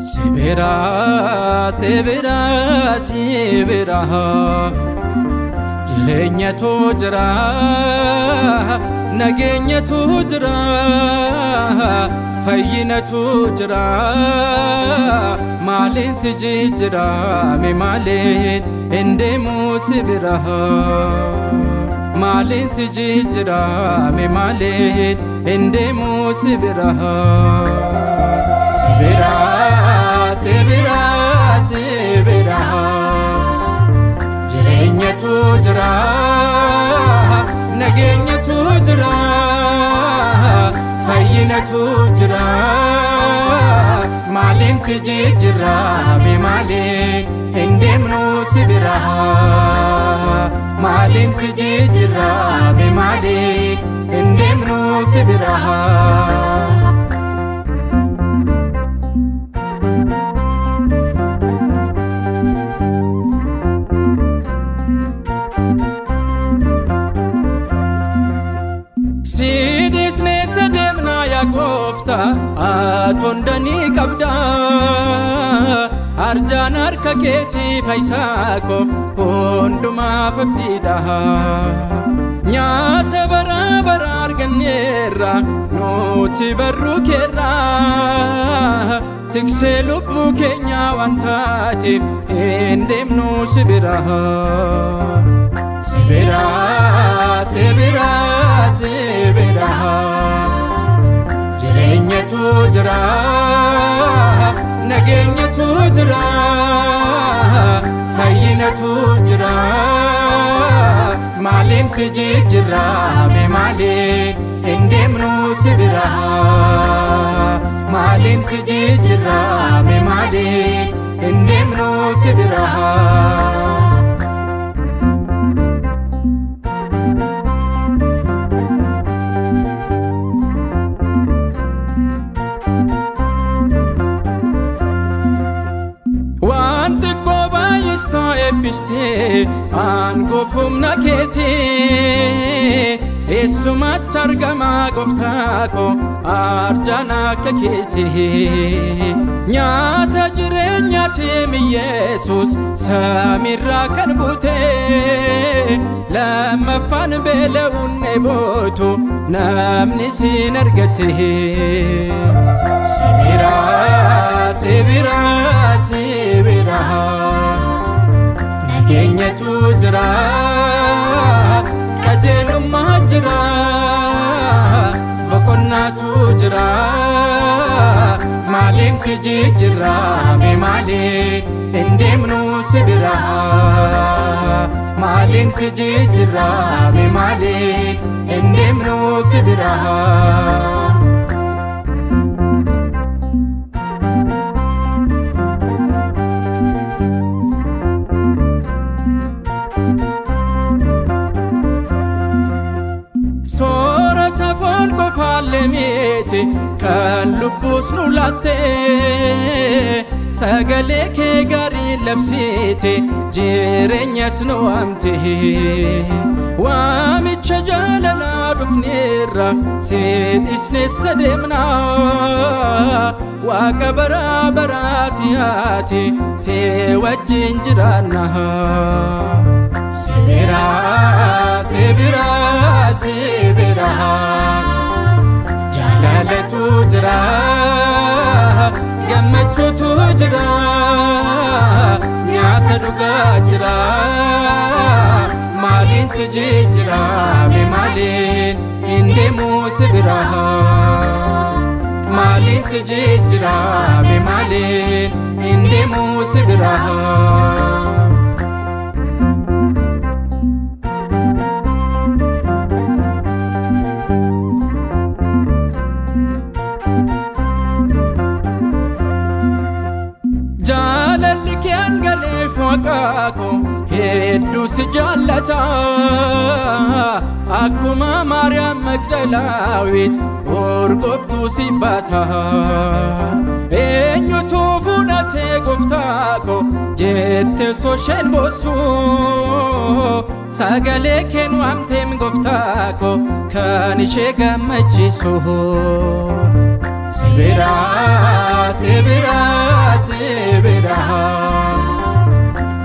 Sibira, sibira, sibira, jireenyatu jira, nageenyatu jira, fayyinatu jira, maaliin si jijjiirame maaliin hin deemu si bira, maaliin si jijjiirame maaliin hin deemu si bira. Sibira, sibira, sibira, jireenyatu jira, nageenyatu jira, fayyinatu jira, maaliin si jijjiirame maaliin hin deemnu si bira, maaliin si jijjiirame maaliin hin deemnu si bira. Sidisnee sadeemnaa yaa gooftaa atondanii qabda, arjaan harka keetii fayyisaa koo hundumaaf abdiidha. Nyaata bara bara arganneerra nuti barruu keerra, tiksee lubbuu keenyaa waan taateef hin deemnu si bira. Sibira, sibira, sibira, jireenyatu jira, nageenyatu jira, fayyinatu jira, maaliin si jijjiirame maaliin hin deemnu si bira, maaliin si jijjiirame maaliin hin deemnu si bira. Waan xiqqoo baay'istaa eebbistee aangoo humna keetii, eessumatti argamaa gooftaa koo arjaan akka keetii, nyaata jireenyaatiin Yesuus samiirraa kan buute, lammaffaan beela'uun dheebootu namni siin argate. Sibira, sibira, sibira, nageenyatu jira, qajeelummaa jira, boqonnaatu jira, maaliin si jijjiirame maaliin hin deemnu si bira, maaliin si jijjiirame maaliin hin deemnu si bira. Soorata foon qofaallee miti kan lubbuus nu laatte, sagalee kee gaarii labsite jireenyas nu waamte, waamicha jaalalaa dhufneerra si dhisneessa deemna, waaqa bara baraati ati si wajjin jiraanna. Sibira, sibira, sibira, jaalalatu jira, gammachuutu jira, nyaata dhugaa jira, maaliin si jijjiirame maaliin hin deemu si bira, maaliin si jijjiirame maaliin hin deemu si bira. Waaqaa koo hedduu si jaallata. Akkuma Maariyaam Magdalaawit urgooftuu si baata. Eenyutu fudhatee gooftaa koo jette sosheen boossu. Sagalee kennu amteem gooftaa koo kan ishee gammachiisu. Sibiraa, sibiraa, sibiraa.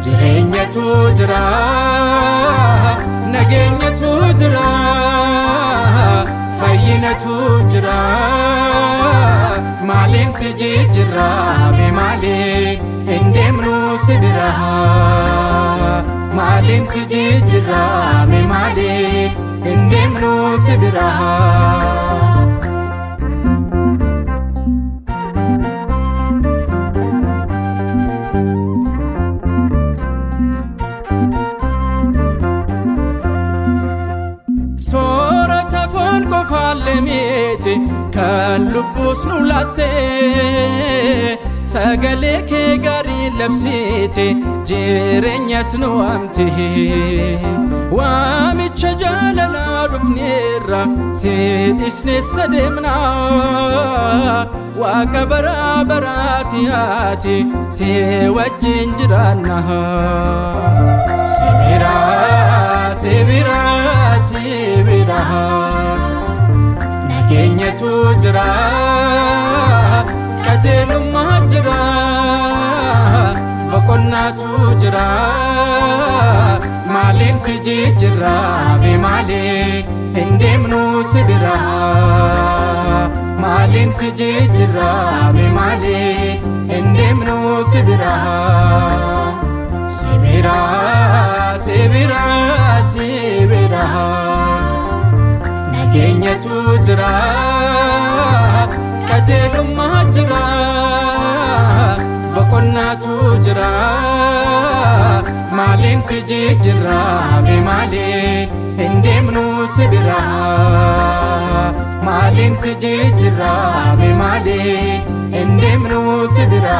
Jireenyatu jira, nageenyatu jira, fayyinatu jira. Maaliin si jijjiirra mee maali hin deemnu si bira? Maaliin si jijjiirra mee maali hin deemnu si bira? Soorata foon qofaallee miti kan lubbuus nu laatte, sagalee kee gaarii labsite, jireenyas nu waamte. Waamicha jaalalaa dhufneerra, si dhisneessa deemna. Waaqa bara baraati ati, si wajjin jiraanna. Sibiraa, sibiraa, sibiraa. Nageenyatu jira, qajeelummaa jira, boqonnaatu jira. Maaliin si jijjiirra mee maali hin deemnu si bira? Maaliin si jijjiirra mee maali hin deemnu si bira? Si bira, si bira, si bira. Nageenyatu jira, qajeelummaa jira, boqonnaatu jira. Maaliin si jijjiirra mee maali hin deemnu si bira? Maaliin si jijjiirra mee maali hin deemnu si bira?